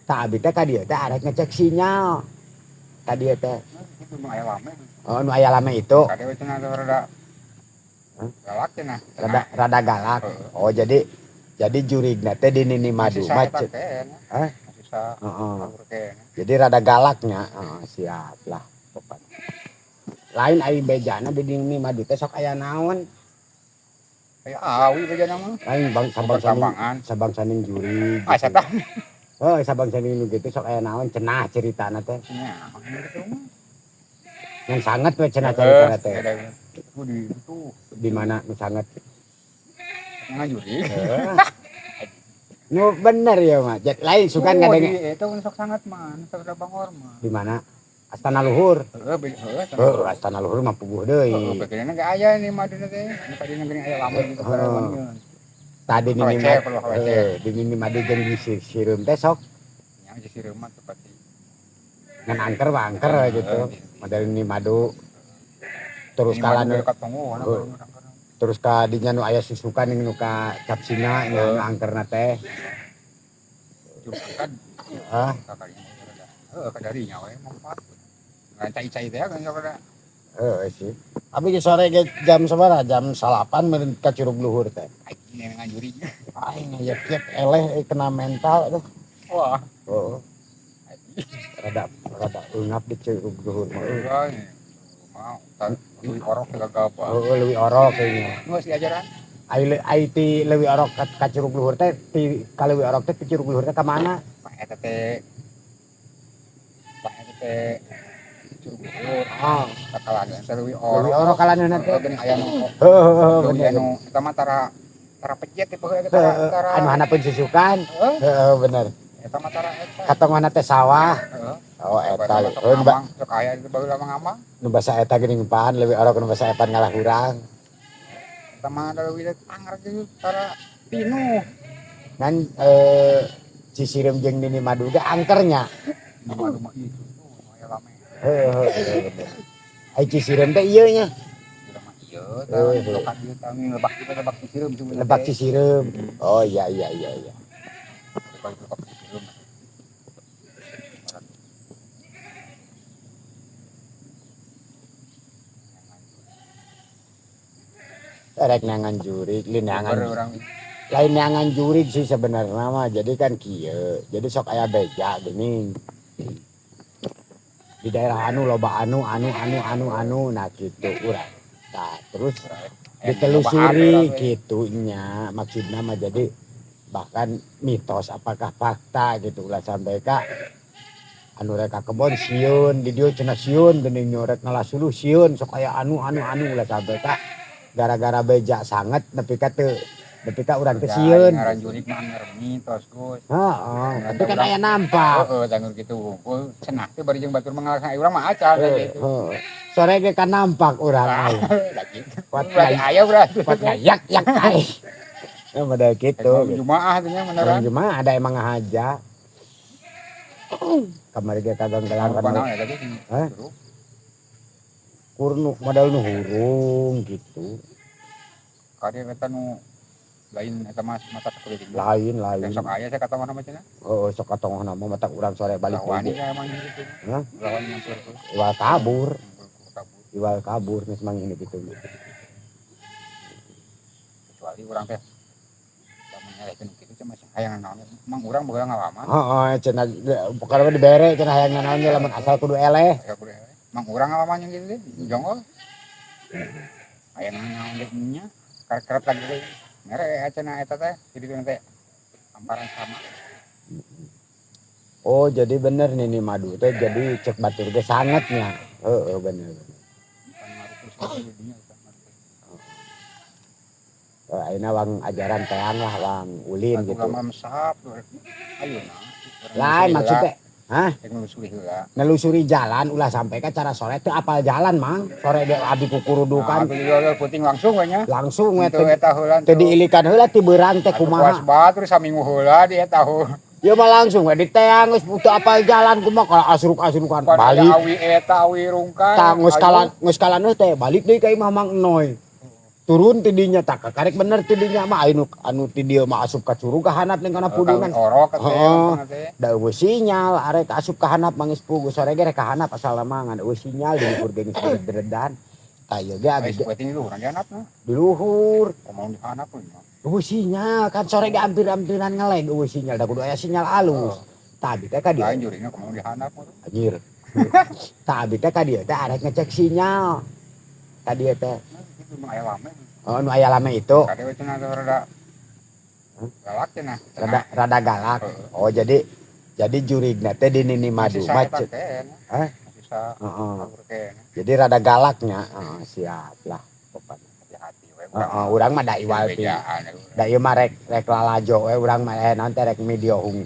Tah abi teh ka dieu teh arek ngecek sinyal. Ka dieu teh. Itu nu aya lame. Oh, nu aya lame itu. Kade we cenah rada galak cenah. Rada rada galak. Oh, jadi jurigna teh di Nini Madu mah. Hah? Heeh. Jadi rada galaknya. Heeh, siap lah pokoknya. Lain ai bejana di Nini Madu teh sok aya naon? Aya awi bejana mah. Lain bang sabang saning sabang saning jurig. Ah, gitu. Oh, sabang saning nu kitu sok aya naon cenah ceritana teh. Nya, gitu mah. Yang sangat we cenah ceritana teh. Di itu. Di mana nu sangat? Ngajurig. Nu bener ya mah. Lain sukan ngadenge. Itu sok sangat mah, nu sok bangor mah. Di mana? Astana Luhur. Heeh, heeh. Heeh, Astana Luhur mah puguh deui. Heeh, begini ge aya ini maduna teh. Nu kadina geuning aya lamun gitu karyawan. Tadi nini mah di Nini Madu jeung di Sireum teh sok. Nya di Sireum mah tepati. Ngan angker mah angker gitu. Model Nini Madu. Terus kalana terus ka dinya nu aya susukan nu ka Capsina nya nu angkerna teh. Heeh. Heeh, kadarinya we mah. Ngan cai-cai teh kan kada. Heeh sih. Abi ge sore ge jam sabaraha? Jam 9 meureun ka Curug Luhur teh. Aing ngajurig. Aing ngayek-yek eleh kena mental tuh. Wah. Heeh. Rada rada eungap di Curug Luhur mah. Mau leuwih orok gagap. Heeh, leuwih orok kayaknya. Geus diajaran. Ai ti leuwih orok ka Curug Luhur teh ti ka leuwih orok teh ti Curug Luhur teh ka mana? Pak eta teh. Pak eta teh Curug Luhur. Ah, ka kalanan teh leuwih orok. Leuwih orok kalanan teh. Geuning aya nu. Heeh, bener. Anu eta mah tara tara pejet teh baheula tara tara anu handapeun susukan. Heeh, bener. Eta mah tara eta. Katongohna teh sawah. Heeh. Oh, eta. Heuh, sok aya di baheula mah ngamang. Nu basa eta geuning pan leuwih orok nu basa epan ngalah urang. Eta mah leuwih anger gitu tara pinuh. Ngan Cisireum jeung Nini Madu ge angkernya. Nini Madu mah itu aya lame. Heeh, bener. Ai Cisireum teh ieu nya. Ieu tah lokat ieu tah lebak kita lebak Cisireum. Lebak Cisireum. Oh iya iya iya iya. Lebak Cisireum. Rek nangan jurig, linangan. Lain nangan jurig sih sebenarnya mah. Jadi kan kieu. Jadi sok aya beja geuning. Di daerah anu loba anu anu anu anu anu nah gitu urang. Nah, terus ditelusuri gitu nya maksudna mah jadi bahkan mitos apakah fakta gitu ulah sampai ka anu rek ka kebon sieun di dieu cenah sieun geuning rek ngalasuluh sieun sok aya anu anu anu ulah sampai ka gara-gara beja sanget nepi ka teu nepi ka urang teh sieun. Ngaran jurig mah anger mitos Gus. Heeh, tapi kan aya nampak. Heeh, tanggur kitu hungkul cenah teh bari jeung batur mah ngalasna urang mah acan gitu. Heeh. Sore ge kan nampak urang aya. Kuat aya berarti. Kuat ngayak yak ai. Ya model kitu. Jumaah teh nya beneran. Jumaah ada emang ngahaja. Kamari ge kaganggelan kan. Hah? Kurnu model nu hurung gitu. Kade eta nu lain eta mah mata sakuliling. Lain lain. Sok aya saya kata mana mah cenah. Heeh, sok katongohna mah mata urang sore balik deui. Wani emang gitu. Hah? Lawan nyamper. Iwal kabur. Iwal kabur geus mang ini kitu. Kecuali urang teh lamun nyelehkeun kitu cuma hayang naon mang urang baheula ngalaman. Heeh, cenah pokona dibere cenah hayang naon ge lamun asal kudu eleh. Kudu eleh. Mang urang ngalaman yang gitu deh, jonggol. Hayang naon ge nya, keret lagi deui. Mere cenah eta teh, jadi teh hamparan sama. Oh, jadi bener Nini Madu teh jadi cek batur ge sangetnya. Heeh, bener. Ayeuna wang ajaran teang lah, wang ulin gitu. Lain maksudnya, hah? Nelusuri jalan ulah sampai ke cara sore teu apal jalan mang. Sore ge abi kukurudukan. Puting langsung we nya. Langsung we teu diilikan heula ti beurang teh kumaha. Puas batur saminggu heula di eta heuh. Ya mah langsung we diteang geus teu apal jalan kumaha kalau asruk-asrukan balik. Awi eta awi rungkay. Tah geus kalan teh balik deui ka imah Mang Enoy. Turun ti dinya tah, karek bener ti dinya mah anu anu ti dieu mah asup ka curug ka handap ning kana pudunan. Orok teh. Heeh. Teh. Da euweuh sinyal, arek asup ka handap mangis puguh sore ge rek ka handap asal mah ngan euweuh sinyal di luhur ge geus bered-beredan. Tah, ieu ge abi Geus ge penting luhur di handapna. Di luhur. Kumaha di handap pun. Euweuh sinyal kan sore ge hampir-hampiran ngeleg euweuh sinyal, da kudu aya sinyal alus. Tah, abi teh ka dieu. Lain jurina kumaha di handap. Anjir. Tah, abi teh ka dieu teh arek ngecek sinyal. Ka dieu teh. Itu mah aya lame. Oh, nu aya lame itu. Kade we cenah teh rada galak cenah. Rada rada galak. Heeh. Oh, jadi jurigna teh di Nini Madu Sisa mah eta teh. Hah? Sisa Heeh. kabur keneh. Jadi rada galaknya. Heeh, siap lah pokoknya. Hati-hati we. Heeh, urang mah da iwal ti. Bejaan. Da ieu mah rek rek lalajo we urang mah, naon teh, rek video hungkul.